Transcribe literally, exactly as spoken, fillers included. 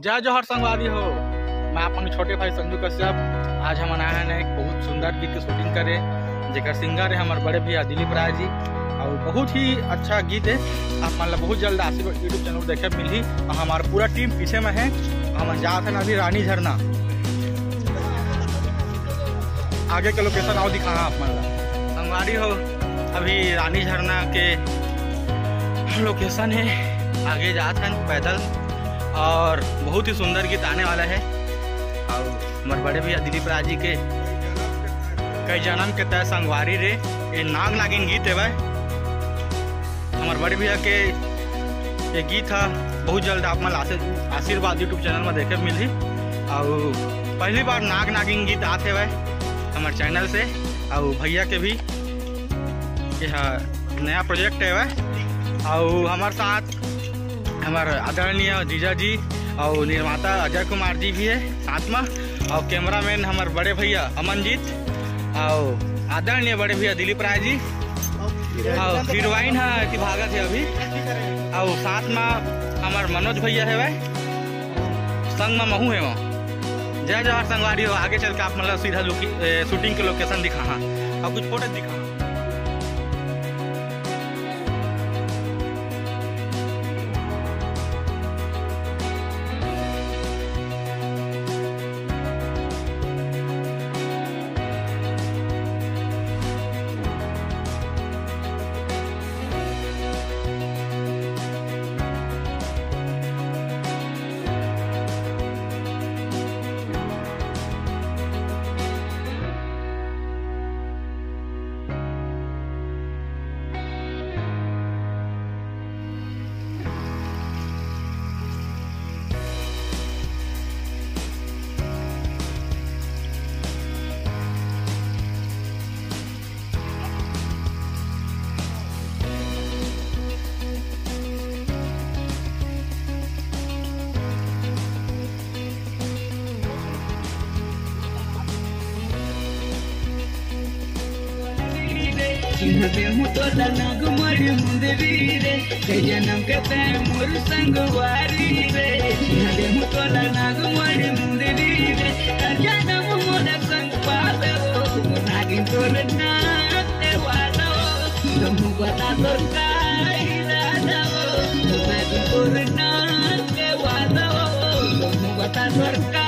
जय जोहार संगवारी हो, मैं अपन छोटे भाई संजू कश्यप। आज हमन आए हन एक बहुत सुंदर गीत के शूटिंग करे, जेकर सिंगर है हमारे बड़े भैया दिलीप राय जी। और बहुत ही अच्छा गीत है, आप मन ला बहुत जल्द आशीर्वाद YouTube चैनल देखे मिलही। और हमारा पूरा टीम पीछे में है, हमन जात हन अभी रानी झरना। आगे के लोकेशन आओ दिखाहा आप मन ला। संगवारी हो, अभी रानी झरना के लोकेशन है, आगे जात हन पैदल और बहुत ही सुंदर गीत आने वाला है। और हमारे बड़े भैया दिलीप राय जी के कई जन्म के तय संगवारी रे, ये नाग नागिन गीत है भाई। हमारे बड़े भैया के ये गीत है, बहुत जल्द आप मन आशीर्वाद YouTube चैनल में देखे मिलही। और पहली बार नाग नागिन गीत आते हुए हमारे चैनल से, और भैया के भी यह नया प्रोजेक्ट है वह। और हमारे साथ हमारे आदरणीय जीजा जी और निर्माता अजय कुमार जी भी है साथ में, और कैमरामैन हमारे बड़े भैया अमनजीत, और आदरणीय बड़े भैया दिलीप राय जी, और हीरोइन है कि भागत है अभी, और साथ में हमारे मनोज भैया है वह, संग में महू है वो। जय जोहार संगवारी हो, आगे चल के आप मतलब सीधा लोकी-, ए, शूटिंग के लोकेशन दिखाहा और कुछ फोटो दिखाहा। चिन्ह देहु तोला नागमणि मुंदरी रे, कई जनम के तैं मोर संगवारी रे। चिन्ह देहु तोला नागमणि मुंदरी रे, हर जनम मोर संग पावे ओ, नागिन तोर नाग देवालो, तुम बता तोर का इरादा ओ, नागिन तोर नाग देवालो, तुम बता तोर का